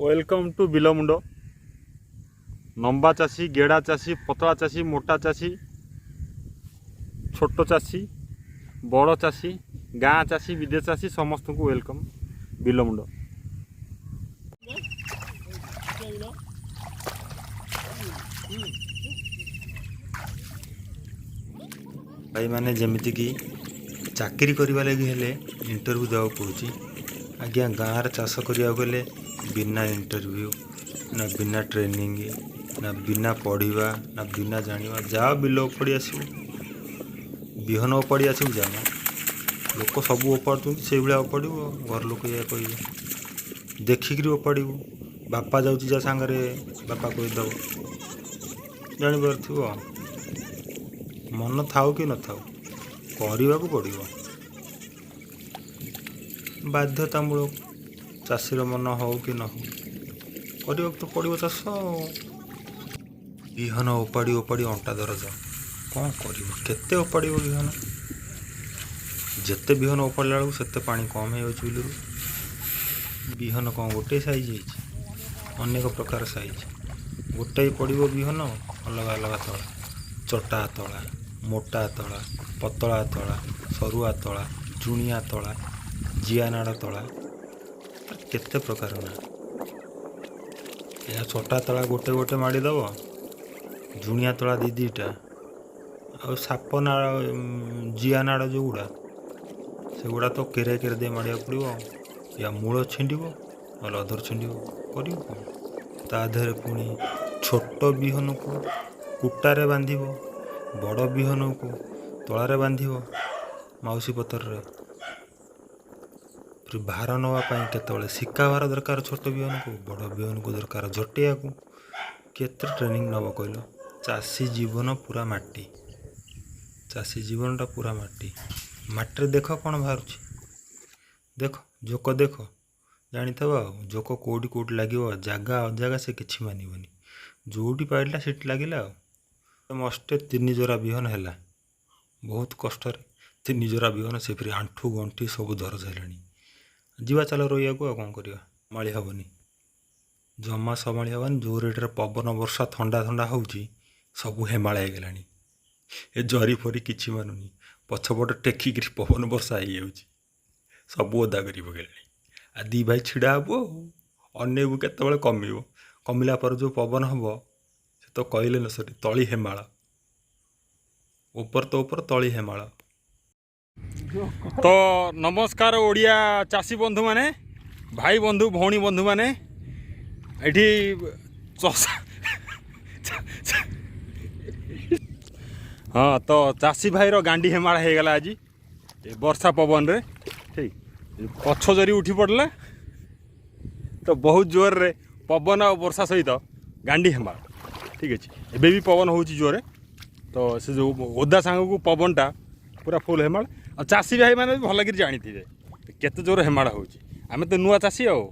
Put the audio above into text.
Welcome to ବିଲମୁଣ୍ଡ। ଲମ୍ବା ଚାଷୀ, ଗେଡ଼ା ଚାଷୀ, ପତଳା ଚାଷୀ, ମୋଟା ଚାଷୀ, ଛୋଟ ଚାଷୀ, ବଡ଼ ଚାଷୀ, ଗାଁ ଚାଷୀ, ବିଦେଶ ଚାଷୀ, ସମସ୍ତଙ୍କୁ welcome ବିଲମୁଣ୍ଡ। ଭାଇମାନେ, ଯେମିତିକି ଚାକିରି କରିବା ଲାଗି ହେଲେ ଇଣ୍ଟରଭ୍ୟୁ ଦେବାକୁ ପଡ଼ୁଛି ଆଜ୍ଞା, ଗାଁରେ ଚାଷ କରିବାକୁ ହେଲେ ବିନା ଇଣ୍ଟରଭ୍ୟୁ ନା ବିନା ଟ୍ରେନିଂ ନା ବିନା ପଢ଼ିବା ନା ବିନା ଜାଣିବା, ଯାଅ ବିଲ ଉପାଡ଼ି ଆସିବୁ, ବିହନ ଉପାଡ଼ି ଆସିବୁ। ଯା ମ, ଲୋକ ସବୁ ଉପାଡ଼ୁଛନ୍ତି, ସେଇଭଳିଆ ଉପାଡ଼ିବୁ। ଆଉ ଘର ଲୋକ ଏଇଆ କହିବେ, ଦେଖିକିରି ଉପାଡ଼ିବୁ। ବାପା ଯାଉଛି, ଯା ସାଙ୍ଗରେ, ବାପା କହିଦେବ, ଜାଣିପାରୁଥିବ। ମନ ଥାଉ କି ନଥାଉ କରିବାକୁ ପଡ଼ିବ ବାଧ୍ୟତାମୂଳକ। ଚାଷୀର ମନ ହଉ କି ନ ହଉ, କରିବାକୁ ତ ପଡ଼ିବ ଚାଷ। ଆଉ ବିହନ ଉପାଡ଼ି ଉପାଡ଼ି ଅଣ୍ଟା ଦରଜ। କ'ଣ କରିବ? କେତେ ଉପାଡ଼ିବ ବିହନ? ଯେତେ ବିହନ ଉପାଡ଼ିଲା ବେଳକୁ ସେତେ ପାଣି କମ୍ ହେଇଯାଉଛି ବିଲରୁ। ବିହନ କ'ଣ ଗୋଟିଏ ସାଇଜ୍ ହେଇଛି? ଅନେକ ପ୍ରକାର ସାଇଜ୍। ଗୋଟାଏ ପଡ଼ିବ ବିହନ, ଅଲଗା ଅଲଗା ତଳା, ଚଟା ତଳା, ମୋଟା ତଳା, ପତଳା ତଳା, ସରୁଆ ତଳା, ଚୁଣିଆ ତଳା, ଜିଆନାଡ଼ ତଳା, କେତେ ପ୍ରକାର ନା। ଏହା ଚଟା ତଳା ଗୋଟେ ଗୋଟେ ମାଡ଼ିଦେବ, ଜୁଣିଆ ତଳା ଦୁଇ ଦୁଇଟା, ଆଉ ସାପ ନାଳ, ଜିଆ ନାଡ଼ ଯେଉଁଗୁଡ଼ା, ସେଗୁଡ଼ା ତ କେରେ କେରେ ଦେଇ ମାଡ଼ିବାକୁ ପଡ଼ିବ। ୟା ମୂଳ ଛିଣ୍ଡିବ, ନହେଲେ ଅଧର ଛିଣ୍ଡିବ। କରିବ କ'ଣ? ତା ଦେହରେ ପୁଣି ଛୋଟ ବିହନକୁ କୁଟାରେ ବାନ୍ଧିବ, ବଡ଼ ବିହନକୁ ତଳାରେ ବାନ୍ଧିବ ମାଉସୀ ପତରରେ। ଭାର ନେବା ପାଇଁ କେତେବେଳେ ଶିକା ଭାର ଦରକାର ଛୋଟ ବିହନକୁ, ବଡ଼ ବିହନକୁ ଦରକାର ଝଟିଆକୁ। କେତେ ଟ୍ରେନିଂ ନେବ କହିଲ? ଚାଷୀ ଜୀବନ ପୁରା ମାଟି। ଚାଷୀ ଜୀବନଟା ପୁରା ମାଟି। ମାଟିରେ ଦେଖ କ'ଣ ବାହାରୁଛି, ଦେଖ ଜୋକ ଦେଖ, ଜାଣିଥିବ। ଆଉ ଜୋକ କେଉଁଠି କେଉଁଠି ଲାଗିବ, ଜାଗା ଅଜାଗା ସେ କିଛି ମାନିବନି। ଯେଉଁଠି ପାଇଲା ସେଠି ଲାଗିଲା। ଆଉ ମଷ୍ଟେ ତିନି ଯୋରା ବିହନ ହେଲା ବହୁତ କଷ୍ଟରେ। ତିନି ଯୋରା ବିହନ, ସେ ଫେରି ଆଣ୍ଠୁ ଗଣ୍ଠି ସବୁ ଦରଜ ହେଲାଣି। ଯିବା ଚାଲ ରୋଇବାକୁ, ଆଉ କ'ଣ କରିବା? ସମ୍ଭାଳି ହେବନି, ଜମା ସମ୍ଭାଳି ହେବନି। ଯେଉଁ ରେଟ୍ରେ ପବନ, ବର୍ଷା, ଥଣ୍ଡା ଥଣ୍ଡା ହେଉଛି, ସବୁ ହେମାଳ ହେଇଗଲାଣି। ଏ ଜରି ଫରି କିଛି ମାନୁନି। ପଛପଟ ଟେକିକିରି ପବନ ବର୍ଷା ହେଇଯାଉଛି, ସବୁ ଓଦା କରି ପକେଇଲାଣି। ଆଉ ଦୁଇ ଭାଇ ଛିଡ଼ା ହେବୁ ଆଉ ଅନେଇବୁ କେତେବେଳେ କମିବ। କମିଲା ପରେ ଯେଉଁ ପବନ ହେବ, ସେ ତ କହିଲେ ନ ସରି। ତଳି ହେମାଳ, ଉପର ତ ଉପର, ତଳି ହେମାଳ। ତ ନମସ୍କାର ଓଡ଼ିଆ ଚାଷୀ ବନ୍ଧୁମାନେ, ଭାଇ ବନ୍ଧୁ, ଭଉଣୀ ବନ୍ଧୁମାନେ। ଏଠି ଚଷା, ହଁ, ତ ଚାଷୀ ଭାଇର ଗାଣ୍ଡି ହେମାଳ ହେଇଗଲା ଆଜି ଏ ବର୍ଷା ପବନରେ। ଠିକ୍ ପଛ ଜରି ଉଠି ପଡ଼ିଲା ତ ବହୁତ ଜୋରରେ ପବନ ଆଉ ବର୍ଷା ସହିତ ଗାଣ୍ଡି ହେମାଳ। ଠିକ୍ ଅଛି, ଏବେ ବି ପବନ ହେଉଛି ଜୋରରେ। ତ ସେ ଯେଉଁ ଓଦା ସାଙ୍ଗକୁ ପବନଟା ପୁରା ଫୁଲ୍ ହେମାଳ। ଆଉ ଚାଷୀ ଭାଇମାନେ ବି ଭଲକିରି ଜାଣିଥିବେ କେତେ ଜୋର ହେମାଳ ହେଉଛି। ଆମେ ତ ନୂଆ ଚାଷୀ ଆଉ